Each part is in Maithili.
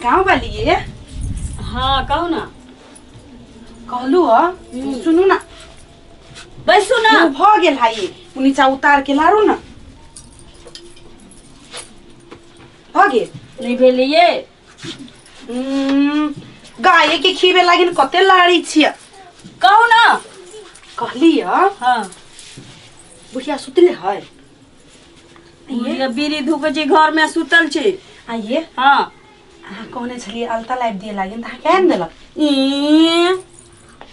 गाँव वाली ये। हाँ, कहू ना। कहलू ह, सुनू ना। बैसू ना। ओ भऽ गेल है, ओ नीचा उतार के लारू ना, भऽ गेल। नहीं भेलै ये। गाय के खीबे लागिन कते लाड़ी छियै। कहू ना। कहली ह। हाँ। बुढ़िया सुतले है? बुढ़िया बीड़ी धूकै छै घर में, सुतल छै। आइए। हाँ। अहाँ कहने छलियै अलता लाबि दिए लागिन, तऽ अहाँके आनि देलक? ई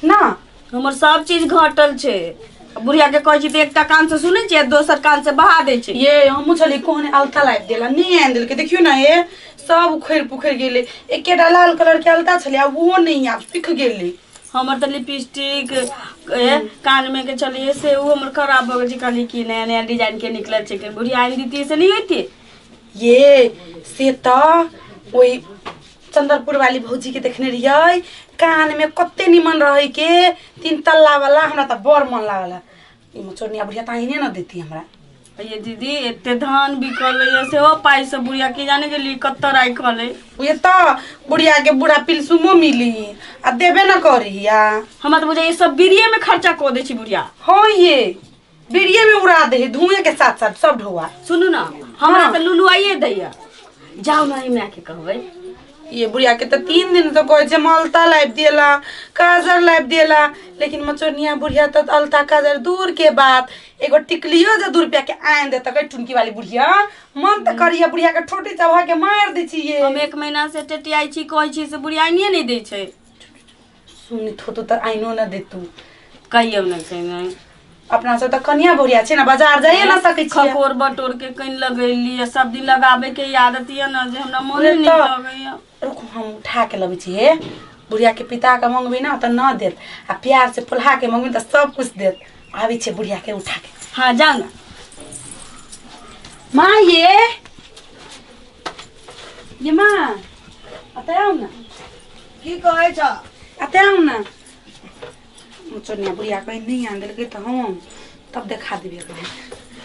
ना। हमर सब चीज घटल छै। बुढ़िया के कहै छी तऽ एकटा कान से सुनै छै, दोसर कान से बहा दै छै। ये हमहूँ छलियै कहने अलता लाबि देला, नहि आनि देलकै। देखियौ ने, ये सब उखड़ि पुखड़ि गेलै। एकेटा लाल कलर के अलता छलै, आब ओहो नहि, आब सुखि गेलै। हमर तऽ लिपस्टिक ए कान में के छलियै से ओ हमर खराब भऽ गेल छै। कहलियै कि नया नया डिजाइन के निकलल छै, बुढ़िया आनि दितियै से नहि होइतियै। ये से तऽ ओहि चंद्रपुर वाली भौजी के देखने रहियै, कान में कते निमन रहे के तीन तल्ला वाला। हमरा तऽ बड़ मन लागल। ई मचोरनिया बुढ़िया तऽ आइने न देती हमरा। ये दीदी, एते धान बिकल है सेहो पाइ से बुढ़िया की जाने गेली कतऽ राखल है। उहे तऽ बुढ़िया के बूढ़ा पिलसुमो मिली आ देबे न करी। आ हमरा तऽ बुझाइए सब बीड़िये में खर्चा कऽ दै छै बुढ़िया। हाँ, ये बीड़िये में उड़ा दे है, धुएं के साथ साथ सब ढोआ। सुनू ना, हमरा हाँ। तऽ लुलुआइए दैया। जाउ ने, माय के कहबै। ये बुढ़िया के तऽ 3 दिन तो कहै छै अलता लाबि देला, काजर लाबि देला, लेकिन मचोरनिया बुढ़िया तऽ अलता काजर दूर के बात, एगो टिकलियो जे 2 रुपया के आनि देत तऽ टुनकी वाली बुढ़िया, मन तऽ करिए बुढ़िया के ठोटी चबा के मारि दै छियै। हम एक महीना से टेटियाइ छी, कहै छी से बुढ़िया आनिए नहि दै छै। सुनित होतौ तऽ आइनो न देतू। कहियौ ने, कहियौ। अपना सब तऽ कनिया बुढ़िया छै ने, बाजार जाइए ना सकै छियै। खकोर बटोर के कनि लगेली, सब दिन लगाबे के आदत ये ना जे हमरा मोने उहे नहीं तऽ। लगैया। रुकू, हम उठा के लबै छी। हे बुढ़िया के पिता के मंगबै ना तऽ न देत, आ प्यार से पोल्हा के मंगबै तऽ सब कुछ देत। आबै छै बुढ़िया के उठा के। हाँ, जाउ ना। माँ, ये माँ, अतऽ आउ ना। की कहै छ? अतऽ आउ ना। चोरनिया बुढ़िया कहीं नहीं आन देलकै तऽ हम तब देखा देबै एकरा।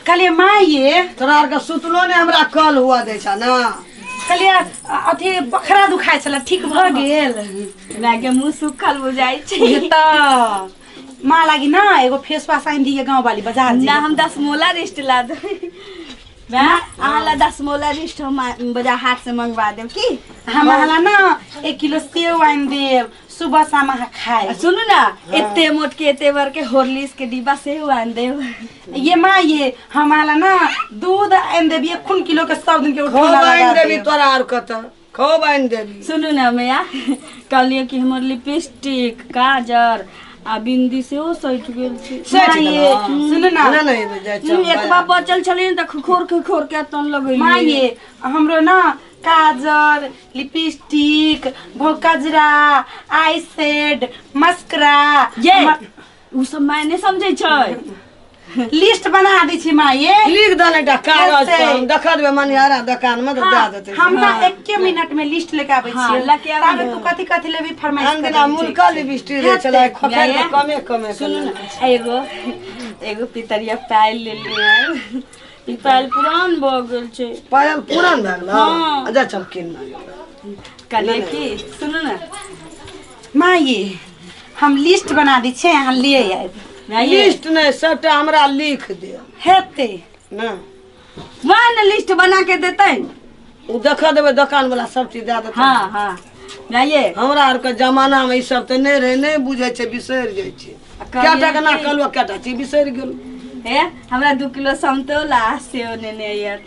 कहलियै माँ ये। तोरा आरके सुतलो ने हमरा कल हुआ दै छ ना। कहलियै अथी बखरा दुखाइ छलै, ठीक भऽ गेल? माय के मुँह सुखल बुझाइ छै। उहे तऽ माँ लागी ना एगो फेस वाश आनि दिए गाँव वाली बाजार ना। जेबै। हम 10 मोला रिस्ट ला देबै। माय, अहाँ ला 10 मोला रिस्ट हम बाजार हाट से मंगवा देब की? हम अहाँ ना 1 किलो सेव आनि देब, सुबह शाम अहाँ खाए। सुनू ना, एते मोट के एते बड़ के हॉर्लिक्स के डिब्बा सेहो आनि देब। ये माँ ये, हमारा ना दूध आनि देब एक किलो के, सब दिन के खूब उठौना आनि लगा देबी। देब। तोरा आर कतऽ खूब आनि देबी। सुनू ना मैया, कहलियै कि हमर लिपस्टिक, काजर आ बिंदी सेहो सटि गेल छै। सठि माँ ये, गेलौ? सुनू ना। नहि नहि, जाइ छी हम एतबा बाजार। बचल छलै ने तऽ खोखोर खोखोर के तन लगेलियै। माँ ये, हमरो ना काजर, लिपस्टिक, कजरा, आई शेड, मस्करा। ये उ सब माय नहि समझै छै। लिस्ट बना दै छी माँ ये। लिख दे ने एकटा कागज हेतै। पर, हम देखा देबै मनिहारा दोकान में तऽ दए देतै। हम ना एके मिनट में लिस्ट लेके आबै हाँ, छियै। लऽ के आबै। ताबे तू कथी कथी लेबी, फरमाइश आन कर दिना देबै। मुलका लिपस्टिक दै छलै, खोखैर के कमे कमे। सुनू ने, एगो एगो पितरिया पायल लेलियै। ई पायल पुरान भऽ गेल छै। पायल पुरान भए गेल? हाँ। जा चल किन। कहलियै कि सुनू ने। माँ ये, हम लिस्ट बना दै छियै, अहाँ ले आयब। माय ये, लिस्ट नहि, सबटा हमरा लिख दे। हेतै। ने वएह ने लिस्ट बना के देतै। ओ देखा देबै, दोकान वाला सब चीज दए देतै। हाँ हाँ, माय ये। हमरा आरके जमाना में ई सब तऽ नहि रहै, नहि बुझै छै, बिसरि जाइ छै। कहलियै कएटा के ना कि- कहलहुँ, कएटा चीज बिसरि गेल। हे, हमरा 2 किलो समतोला आ सेव नेने अइहत।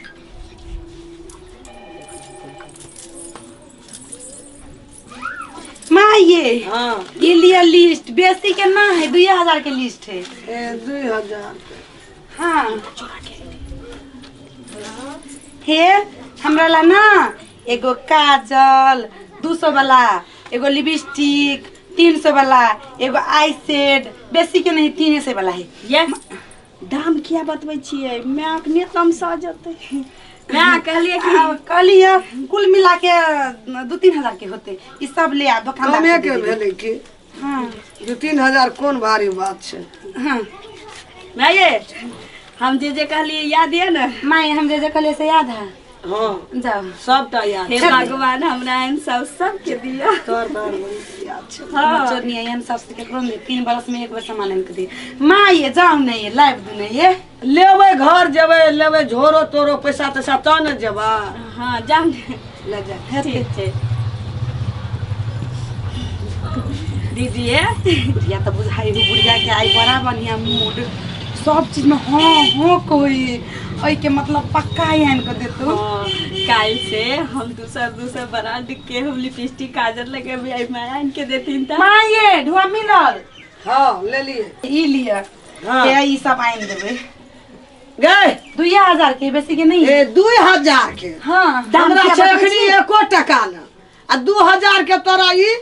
माँ ये। हाँ। ये लिया लिस्ट, बेसी के ना है, 2000 के लिस्ट है। ए 2000? हाँ। हे, हमरा ला ना एगो काजल 200 वाला, एगो लिपस्टिक 300 वाला, एगो आई शेड, बेसी के नहीं, 300 वाला है। ये दाम किया बतबै छियै? माय अखने तमसा जेतै। माय, कहलियै कि आ, कहलियै कुल मिला के 2-3 हजार के होते। ई सब ले आ दुकानदार कमे से के दे देबै। भेलै की? हाँ। 2-3 हजार कोन भारी बात छै? हाँ। माय ये, हम जे जे कहलियै याद ये ने? माय, हम जे जे कहलियै से याद है? हाँ जाओ सबटा याद हे छै। भगवान हमरा एहन सब सबके दिया तोहर बार बड़ी याद छै। हाँ। मचोरनी एहन सबसे केकरो नहीं 3 बरस में एक बेर सामान आनि के दे माँ ये जाओ नहीं ये लाइव दू नहीं ये लेबै घर जेबै लेबै झोरो तोरो पैसा तैसा तब ने जेबै हाँ जाउ ने। ले जा ठीक छै दीदी ये बुढ़िया तो बुझाई हो बुढ़िया के आई बड़ा बढ़िया मूड सब चीज में हाँ हाँ कोई ओई के मतलब पक्का ही आनि के देतू हाँ, काल्हि से हम दूसर दूसर ब्रांड के हम लिपस्टिक काजल लगेबै आई माया आनि के देथिन तऽ माँ ये ढुआ मिलल हाँ ले लिए ई लिअ हाँ। हे ई सब आनि देबै गए 2000 के बेसी के नहीं ए 2000 के हाँ हमरा किया छै बतबै एखनी छी? एको टका न आ 2000 के तोरा ई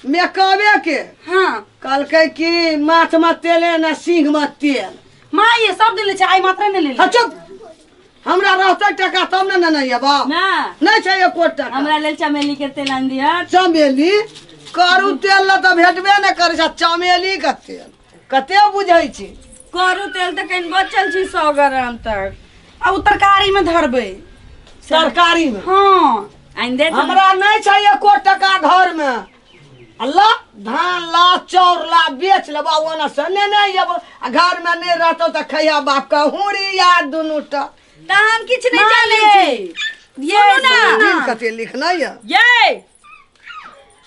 मेकअपे के हाँ कहलकै कि माथ में तेले न सिंह में तेल माँ ये सब दिन ले छै आई मात्र नहीं ले हाँ चुप हमरा रहतै टका तब ने नेने अयबा ना नहि छै एको टका हमरा लेल चमेली के तेल आनि दिअ चमेली करू तेल लए तऽ भेटबे नहि करै छै चमेली के तेल कते बुझै छी करू तेल तऽ कनि बचल छी 100 ग्राम तक आ उ तरकारी में धरबै तरकारी में हाँ आनि दे हमरा नहि छै एको टका घर में आ ला धान ला चाउर ला बेच लेबा ओना से नेने अयबो आ घर में नहि रहतौ तऽ खैया बाप के हुड़ी या दुनू टा तऽ हम किछु नहि जानै छी ये सुनू ना। दिन कते लिखनाइ यऽ ये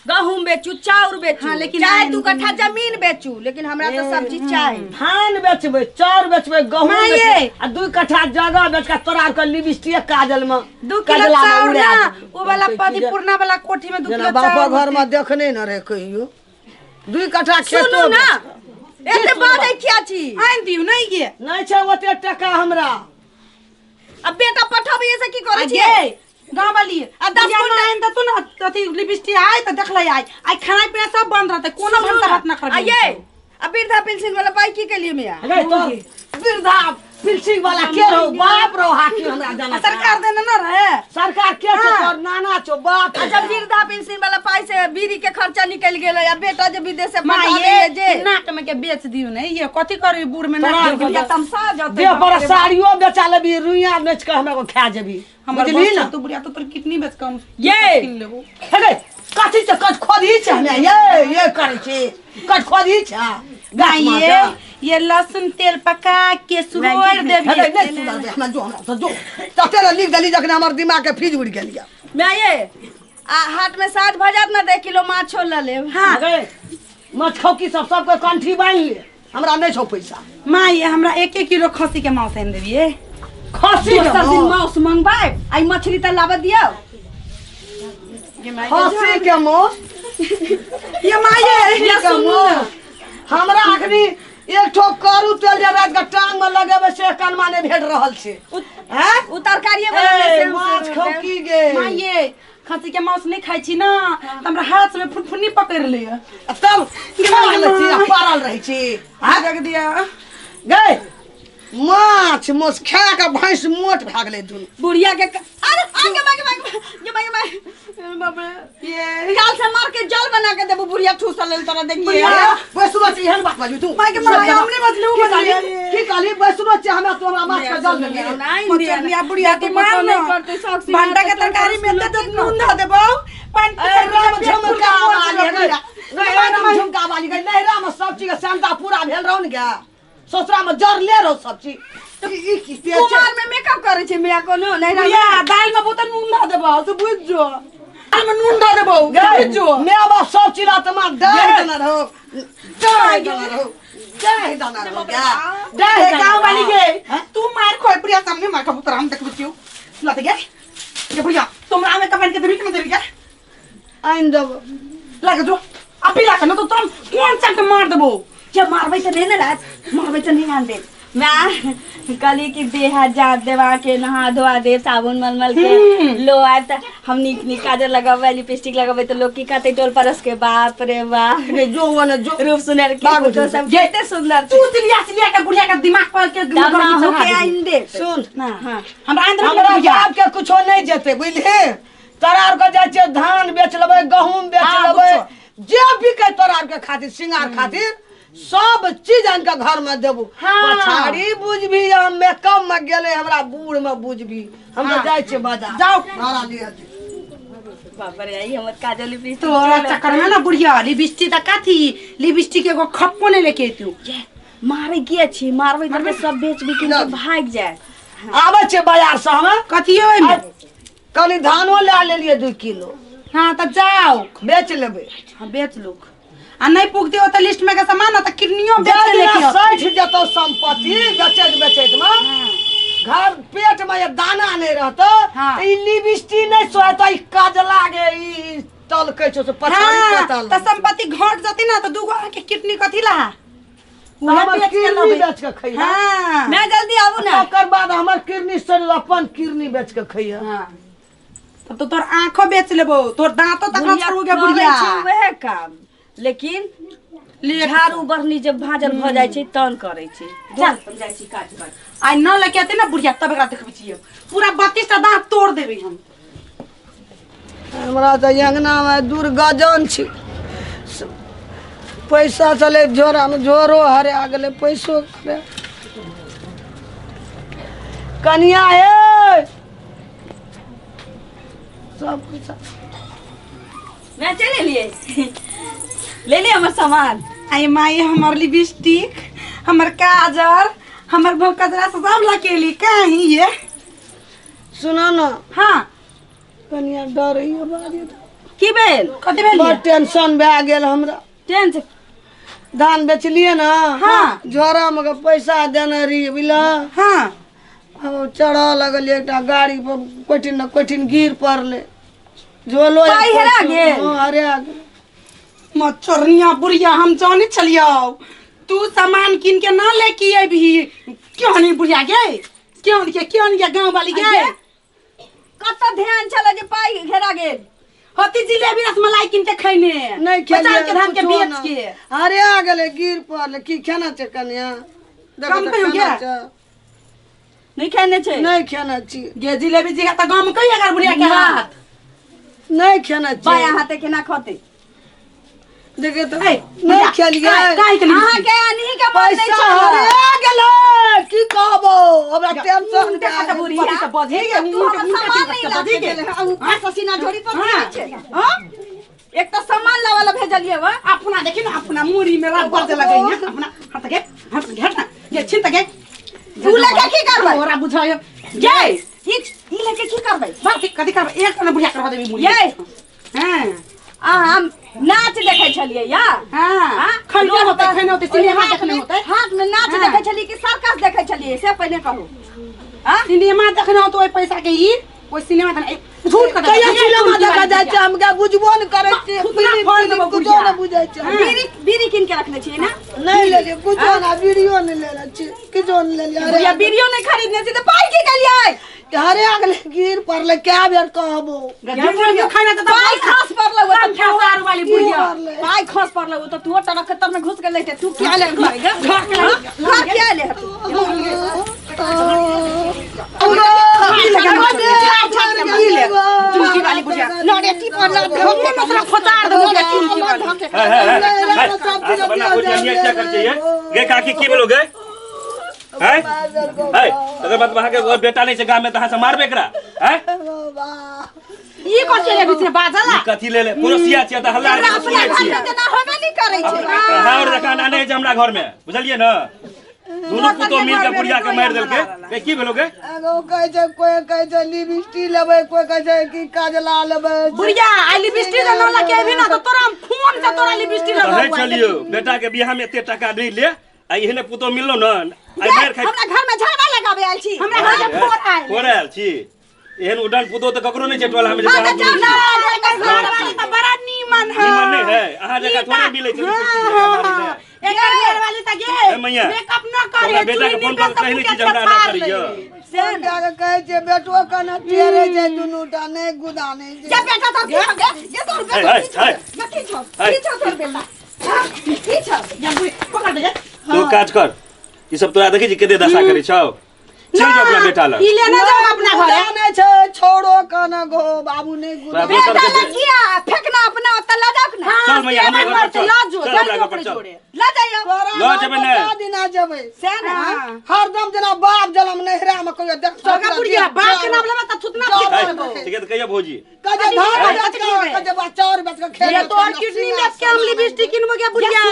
गहूम बेचू चाउर बेचू हाँ, लेकिन चाहे आइन दू कट्ठा जमीन बेचू लेकिन हमरा तो सब्जी चाही धान बेचबै चाउर बेचबै गहूम माँ बेचबै ये। आ दू कट्ठा जगह बेच के तोरा आरके लिपस्टिक काजल में 2 किलो कजला में चाउर उड़ा ना देबै। वो वाला कहलकै पदी कि जे- पुरना वाला कोठी में 2 जेना किलो बापा चाउर घर में देखने न रहे कहियो दू कट्ठा खेतो सुनू ना बेच एते बाजै किया छी आनि दियौ नहीं ये नहि छै ओते टका हमरा अब बेटा पठाबै से की करै आ छियै गे गाँव वाली आ 10 बुढ़िया कुंटल- ना आनि देतौ ना अथी लिपस्टिक आइ तऽ देखलै आइ आइ खाना पीना सब बंद रहतै कोनो भनसा भात ना आ करबै ये आ वृद्धा पेंशन वाला पाई की केलिए मिया अरे तो वृद्धा पेंशन वाला के रहो बाप रहो हाकी हमरा जाना आ सरकार देने ना रहे सरकार के छौ हाँ। तोर नाना छौ बाप आ जब वृद्धा पेंशन वाला पाई से बीड़ी के खर्चा निकल गेलै आ बेटा जे विदेश से माँ पठा ये दैये जे नाक में के बेच दियौ ने ये कथी करबी बूढ़ में तोरा नाक आरके बुढ़िया तमसा जतै देह पर साड़ियो बेचा लेबी रुइया बेच के हमरा को खा जेबी हमर बुझली बस ना तू बुढ़िया तो तोर किडनी बेच कम ये। किन लेबो हे कथी से कच खोदी छै हमे ये ये करै छी कच खोदी छै गाछ ये मार ये लहसुन तेल पका के सुरोड़ देबी हे नहीं सुधरबै हमरा जो हमरा से जो तते ने लिख देली जखन हमर दिमाग के फ्रीज उड़ि गेल यऽ माय ये आ हाट में साँझ भऽ जायत ने तऽ 1 किलो माछो लऽ लेब हाँ गे माछ खौकी सब सबके कंठी बान्हि ले हमरा नहि छौ पैसा माँ ये हमरा 1 1 किलो खस्सी के मांस आनि देबिए खस्सी के दोसर दिन मांस माउस मंगवाएब आ ई मछली तऽ लाबऽ दियौ खस्सी के मांस ये माँ ये खस्सी के मांस हमरा अखनी एक ठोप करू तेल जे रात के टांग में लगेबै से कनमा नहि भेट रहल छै हैं उ तरकारिये वाला ए, से हम माछ से खौ की गे माँ ये खस्सी के मांस नहीं खाई छी ना त हमरा हाथ में फुनफुनी पकड़ ले आ तब खा लै छी आ पड़ल रहै छी हाथ रख दिया गै माछ माछ खा के भैंस मोट भए गेलै दुनू बुढ़िया के अरे आगे मागे मागे ये मागे मागे बाप रे ये काल से मार के जल बना के देबू बुढ़िया ठूसल लेल तोरा देखिए बैसलो छी एहन बात बाजू तू माय के माय, हम नहि बजलू, की कहली बजलियै। की कहली बैसलो छी हमरा तू हमरा माछ के जल देबी नहीं मचरनिया बुढ़िया के मार नहीं न करते शौक से भंटा के तरकारी में एते तो नून धऽ देबौ पानि ए, राम झुमका वाली बुढ़िया। गै राम झुमका वाली गै नैहरा में सब चीज के सेंता पूरा भेल रहौ ने गे ससुरा में जरले रहो सब चीज ई की से छै? कुमार में मेकअप करे छै मिया कोनो नहीं बुढ़िया दालि में बहुत नून धऽ देबौ से बुझ जो दालि में नून धऽ देबौ गै, बुझ जो my बाप सब चीज आत्मा डाहि देने रहो डाहि देने रहो डाहि देने रहो गे डाहि ए, देने गाँव वाली रहो। गे हैं? तू मार खोए बुढ़िया सामने मार खाबो तोरा हम देखबै छियौ लत गे ये बुढ़िया तुम आमे कमेंट के देबी कि नहीं देबी गे आनि देबो लग जो अभी लग न तो तुम कोन चक मार देबो जब मारबै तऽ नहीं ने राज मारबै तऽ नहीं आन देब मैं कहली कि देह हाथ जाँच देवा के नहा धोआ दे साबुन मलमल के लो आए तऽ हम नीक नीक काजर लगेबै लिपस्टिक लगेबै तऽ लोग की कहतै टोल पड़ोस के बाप रे बाप रे जो वो ने जो रूप सुनर के बाबू फोटो सब कते सुंदर तू चिड़िया चिड़िया के बुढ़िया के दिमाग पर के तब अहूँ के आइन दे सुन ना हाँ हमरा आइन देबी हमरा बुढ़िया बाप के कुछो नहीं जेते बुझलिही तोरा आर के जाइ छियै धान बेच लेबै गहूम बेच हाँ, लेबै जे बिकै तोरा आर के खातिर श्रृंगार खातिर सब चीज आनि के घर में देबो। हाँ। पछाड़ी बुझबी, हम मेकअप में गेले, हमरा बूढ़ में बुझबी। हम तो हाँ। जाइ छियै बाजार। जाओ। भाड़ा लिअ जे। बाप रे, आई हमर काजल लिपस्टिक। तोरा चक्कर में ना बुढ़िया लिपस्टिक त कथी, लिपस्टिक एगो खप्पो नहीं लेके तू। मारे किया छी? मारबै तऽ सब बेच बिकिन के भागि जाए। आबै छियै बाजार से हम। कथी ओहिमे? कनि धानो लए लेलियै 2 किलो। हाँ, तऽ जाओ। बेच लेबै। हाँ, बेच लू आ नहीं पुगते हो तो लिस्ट में के सामान ना तो किडनियो बेच के लेके आओ। सठि जेतौ संपत्ति बेचैत बेचैत में, घर पेट में ये दाना नहीं रहतो। हाँ। तऽ ई लिपस्टिक नहीं सोहतो, ई काजला गे, ई तलकै छौ से पछाड़ी। हाँ, कतल तऽ संपत्ति घट जते ना तो दूगो अहाँके किडनी कथी ला? उहे हमर बेच के किडनी लबै। बेच के खैहा। हाँ। मैं जल्दी आबू ना। तकर बाद हमर किडनी शरीर अपन किडनी बेच के खैहा। हाँ। तब तो तोर आंखो बेच लेबो, तोर दांतो तक ना छोड़ोगे करै बुढ़िया। छै वएह काम, लेकिन ले झाड़ू बढ़नी जब भाजल भऽ जाइ छै तहन करै छै। चल, हम जाइ छी काज पर। आइ न लेके आते ना बुढ़िया तब एकरा देखबै छियै, पूरा 32 टा दांत तोड़ देबै हम। हमरा तऽ अङ्गनामे दुर्गजन छै। पैसा चले झोरामे, झोरो हरा गेलै, पैसो हरा। कनिया हे, सब पैसा। मैं चलि एलियै, ले ले हमर सामान। आई माई, हमर लिपस्टिक, हमर काजर, हमर भौकजरा सब लके एली कहीं ये। सुनो ने। हाँ। कनिया, डर होइए बारी। की भेल? कथी भेल? बड़ टेंशन भए गेल हमरा। टेंशन? धान बेचलियै ने। हाँ। झोरामे के पैसा देने रहियै, बुझल? हाँ। हम चढ़ऽ लगलियै एकटा गाड़ी पर, कोठिन ने कोठिन गिर पड़लै, झोलो। पाइ हेरा गेल? हाँ, हरा गेल। मच्छरनिया बुढ़िया, हम जाने छलियौ तू सामान कीन के ना लेके अबही। क्यों नहीं बुढ़िया गे, क्यों के क्यों नहीं गाँव वाली गे? अरे, कतऽ ध्यान छलै जे पाइ हेरा गेल? होती जिलेबी रसमलाई कीन के खैने। नहीं। बचा के धान के कुछो बेच ना। के। हरा गेलै, गिर पड़लै। की खेना छै कनिया? देखो कम तऽ कहियो खेना गे? छै। नहि खेने छै। नहि खेना छी। गे जिलेबी जी तऽ गाम कही अगर बुढ़िया के हाथ। नहि खेना छी। बाया हाथे केना खते? देखे तऽ ए, नहि खेलियै। काहे के लिपस्टिक? अहाँके अनही के मन नहि पैसा छल। हरा गेलै, की कहबो, हमरा टेंशन देखा भए तऽ गेल। बुढ़िया सब बजे गे, तू हमर सामान नहि ला के गे। देले हँ, ऊपर से सीना झोरी पर हाँ। की छै? हाँ? एक तऽ सामान लावे ला भेजलियै वा। अपना देखी ना, अपना मुड़ी में रबर दे लगई है अपना हाथ के, हाथ के हट ना ये छिन तके। तू लेके की करबै? तोरा बुझायो गे। ई ई लेके की करबै? बात कथी करबै? एक ना बुढ़िया करवा देबी मुड़ी। ये। हां। आ हम नाच देखै छलियै या। हां, खैने होते, खैने होते, सिनेमा देखने होते। हाथ में नाच हाँ। देखै छलियै कि सर्कस देखै छलियै, से पहिने कहू। हाँ? सिनेमा देखने होते ओइ पैसा के, ई ओइ सिनेमा देखने झूठ कह। कहिया सिनेमा देखा जाइ छै? हम बुझबो ने करै छियै। फुकना फिल्म फोड़ फिल्म देबो कुछो बुढ़िया। नहि बुझै छै। हाँ। बीड़ी बीड़ी कीन के रखने छियै ना? नहि लेलियै कुछो ना, बीड़ियो नहि लेले छियै, किछो नहि लेलियै। अरे। बुढ़िया, बीड़ियो नहि खरीदने छी तऽ पाइ की केलियै? हरे गेलै, गिर पड़लै, कए बेर कहबो। खाना तऽ पाइ खस पड़लै ओतऽ। खेसार वाली बुढ़िया। पड़लै। पाइ खस पड़लै ओ तऽ तू टरक के तर में घुस गेलै तू किया ले घर गे? घर किया ले तू? चुमकी वाली बुढ़िया। नरेटी पर ना धोके मतलब खोतार दे बुढ़िया चुमकी वाली। बना कोई अन्याय क्या कर चाहिए गे काकी? की बोलो गे हैं? है तकर बाद अहाँके बेटा नहि छै गाम में तऽ अहाँ से मारबे एकरा हैं? ई कथी ले बीच में बाजला? ई कथी ले ले पड़ोसिया छियै तऽ हल्ला अपना सुनै घर छियै। में तेना होबे नहि करै छै। अहाँ और जकाँ आनै छै हमरा घर में, बुझलियै ने? दुनू पुतोह मिल के बुढ़िया के मारि देलकै गे। की भेलो गे? एगो कहै छै, कोई कहै छै लिपस्टिक लेबै, कोई कहै छै कि काजला लेबै। बुढ़िया, आई लिपस्टिक जे न लके अबी ना तो तोरा हम खून से तोरा लिपस्टिक कहै लगबौ। छलियौ बेटा के बियाह में एते टका नहि ले, आ एहने पुतोह मिललो ने, आइ मारि खाइ। हमरा घर में झगड़ा लगाबे आयल छी? हमरा घर के फोड़ आयल। फोड़ आयल छी। एहन उडन पुतोह तऽ ककरो नहि छै टोला में जे हाँ, तऽ अहाँ जाउ बुझै ना, छियै। एकर घरवाली तऽ बड़ा नीमन है। नीमन नहि है, अहाँ जकाँ थोड़े मिलै छै लिपस्टिक जकाँ मारै लए। एकर घरवाली तऽ गे ए मैया, मेकअप न करे, तोरा बेटा के चुन्नी फोन कऽ पे कहि नहि सब छी जे हमरा के एना छाड़ करैया। ले। से ने। बेटा के कहै छै, बेटो कने टेरे छै, दुनू टा नहि गुदा नहि छै। जे बेटा तोर की छौ गे? जे तोर बेटा है, की छौ? है। जे की छौ? है। की छौ तोर बेटा? हाँ, की छौ? या बुढ़ी, पकड़ दे गे। तू काज कर, ई सब तोरा देखै छी कते दशा करै छौ। चल जाओ अपना बेटा लग ई लेने जाओ अपना घरे। नहि छै छोड़ो कन गो बाबू नहि गुदा। तोरा दोसर बेटा के लग किया फेकना अपना ओतऽ लऽ जाओ ने। चल मैया, हमरे घर पर चल। लऽ जो, चल चल हमरा जो घर पर अपने चल। जोड़े। लऽ जाइयो। तोरा लऽ जेबै ने। घर पर दिना जेबै से ने। हाँ। हरदम जेना बाप जलम नैहरा में कहियो देख होगा बुढ़िया बाप के नाम लेबा त थुतना जाओ। फेंक देबो। ठीक है तऽ कहिया भौजी। कहे धान बेच के कहे चाउर बेच के खेल ये तोहर किडनी बेच के हम लिपस्टिक किनबो क्या बुढ़िया?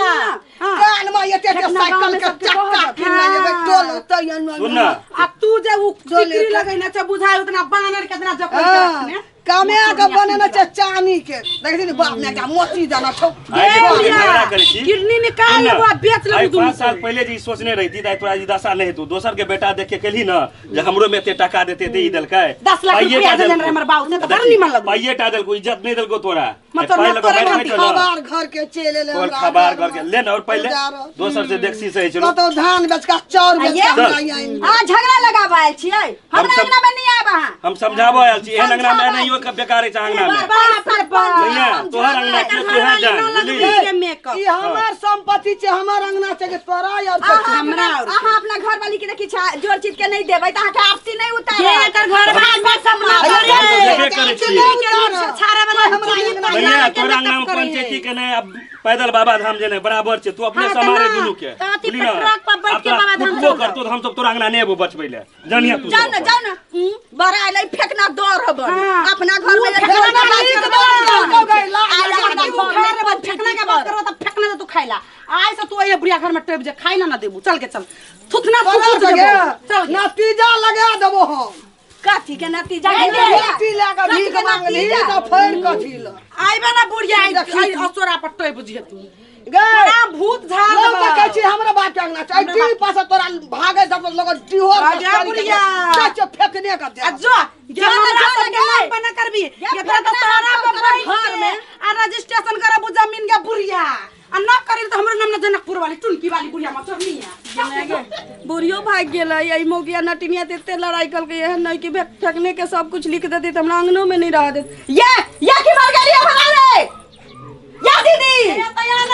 हाँ। कान में एते एते फेकना गाँव साइकिल में के सबके चक्का कहत। किनने जेबै टोल ओतै सुन ना। आ तू जे उ जो टिकरी लेके। लगैने छै बुझाय उतना बानर केतना जकड़ के रखने। कमे के बनेने छै चानी के देखी ने बाप ने का मोती जाना छौ। आइ जे बुढ़िया, झगड़ा करै छी। किडनी निकाल सुन ना, लेबो आ बेच लेबो आइ दुनू 5 साल पहिले जे ई सोचने रही तऽ आइ तोरा ई दशा नहि हेतौ। दोसर के बेटा देख के केलही न जे हमरो में एते टका देते ते ई देलकै। 10 लाख पाइये रुपया टा देने देलकौ। रहे हमर बाबू से तऽ बड़ देखी, निमन लगौ। पाइये टा देलकौ, इज्जत नहि देलकौ तोरा। मतलब पाइ ना लऽ कऽ तोरे मारि खातिर खाइ छौ न। खबार घर के चलि एलै तोहर हमरा खबार घर घर के ले न और पहिले उजारल। दोसर से देखसी से चलो। कतौ धान बेच के चाउर बेच के आइये। हमरा यहाँ आनि। आ झगड़ा लगाबऽ आयल छियै हमरा सब- अंगना में नहीं आयब अहाँ। हम समझाबऽ आयल छी एहन अंगना में समझाबऽ। एनाहियो के बेकार छै अंगना में। बाप रे बाप। भैया तोहर अंगना के तोहर जान बुझली। के मेकअप। ई हमर संपत्ति छै हमर अंगना छै के तोरा और अहाँ के हमरा अपना और अहाँ अपना घर वाली के देखी छा जोर चीज के नहीं देबै तऽ अहाँके आपसी नहीं ये उतारत। एकर घर भाग में सब हम तऽ देबे करै छियै। छाड़ा वाला हमरा अंगना भैया तोरा अंगना में पंचायती के नहीं अब पैदल बाबा धाम जेने बराबर छै तू अपने हाँ, तऽ समारे ना, दुनू के तऽ अथी बुझली ना? ट्रक पर बैठ आब के तोरा बाबा धाम कुटबो चल करतौ तऽ हम सब तोरा अंगना नहि एबो बचबै ले जानिया तू जाओ सब ना अपन। जाओ ना। बड़ा अयलै फेकना डर हबन। हाँ। अपना घर में फेकना फेकना बात बात करबो, करबो। गई, ला, आयल ला, अपना ला, घर में घर फेकना के बात करबो तऽ फेकना दे तू खाइला आइ से तू अइहे बुढ़िया घर में टपि जे खाइला ना देबू चल के चल थुथना तोरा थुथु के देबो चल के। नतीजा लगा देबो हम। कथी के नतीजा ए, गेलै? रोटी लए कऽ कथी भीख के मांगली नतीजा? तऽ फेर कथी लए आइबे ना बुढ़िया आई आई असोरा पर टपि जे तू गै तोरा भूत झाड़ लोग देबो। तऽ कहै छी हमरा बाप के अंगना छै एहि पास तोरा भागे सब लोग डिहोर आगे बुढ़िया। चाचा फेकने के दे। आ जो जे जो ना, हमरा जो ना सबके गै। नाम पर ना करबी ये ये तोरा तऽ फेकना तोरा पर तोरा बैठ घर के में। आ रजिस्ट्रेशन करबू जमीन के बुढ़िया आ ना करी तऽ हमरो नाम ना जनकपुर वाली टुनकी वाली बुढ़िया मचोरनी है। बुढ़ियो भाग गेलै एहि मौगिया नटिनिया तऽ एते लड़ाई कलकै एहन नहि कि फेकने के सब कुछ लिख देती तऽ हमरा अंगनो में नहीं रह देत। ये की मर गेली हमरा रे या दीदी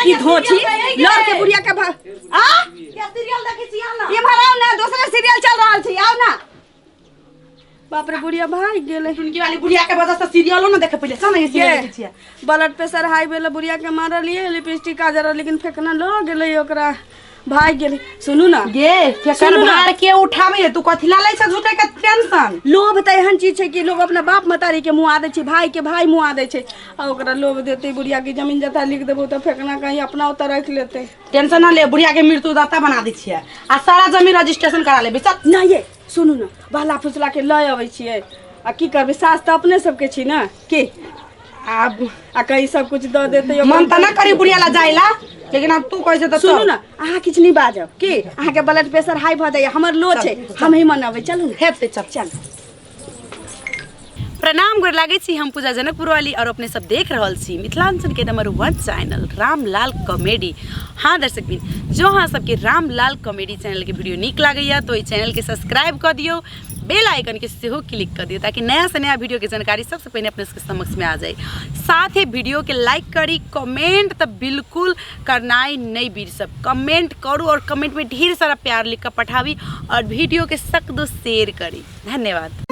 की धोछी लड़ के बुढ़िया के आ के सीरियल देखै छी ना। इम्हर आउ ना दोसरे सीरियल चल रहल छै आउ ना। बाप रे बुढ़िया भाग गेलै। टुनकी वाली बुढ़िया के वजह से सीरियलो ना देखे पहिले चल ना ये सीरियल देखै छियै। ब्लड प्रेशर हाई भेलै बुढ़िया के मारलियै लिपस्टिक काजर लेकिन फेकना लऽ गेलै ओकरा भाग गेलै। सुनू ना गे केकर सुनू ना। भार के उठाबै तू कथी ला लै छ झूठे के टेंशन। लोभ तऽ एहन चीज छै कि लोग अपना बाप महतारी के मुआ दै छै भाई के भाई मुआ दै छै आ ओकरा लोभ देतै बुढ़िया के जमीन जथा लिख देबो तऽ फेकना कहीं अपना ओतऽ राखि लेतै। टेंशन ना ले बुढ़िया के मृत्यु दाता बना दै छियै आ सारा जमीन रजिस्ट्रेशन करा लेबै चल। नहि ये सुनू ना बहला फुसला के लऽ अबै छियै आ की करबै सास तऽ अपने सबके छी ने की आब आ कहीं सब कुछ दऽ देतै मन तऽ ना करी बुढ़िया ला जाइला लेकिन अब तू कहै छै तऽ सुनू चल। ना अहाँ किछु नहि बाजब की अहाँके ब्लड प्रेशर हाई भऽ जाइए हमर लो छै हम ही मनबै चलू ने हेतै चल चल। प्रणाम गोर लागै छी हम पूजा जनकपुर वाली और अपने सब देख रहल छी मिथिलांचल के नंबर 1 चैनल रामलाल कॉमेडी। हाँ दर्शक बिन जो अहाँ सबके रामलाल कॉमेडी चैनल के वीडियो नीक लागैया तो ई चैनल के सब्सक्राइब कऽ दियौ बेल आइकन के सेहो क्लिक कऽ दियौ ताकि नया से नया वीडियो के जानकारी सबसे पहिने अपने सबके समक्ष में आ जाए। साथ ही वीडियो के लाइक करी कमेंट तऽ बिल्कुल करनाइ नहीं बीर सब कमेंट करू और कमेंट में ढेर सारा प्यार लिख कऽ पठाबी और वीडियो के सक दो शेयर करी। धन्यवाद।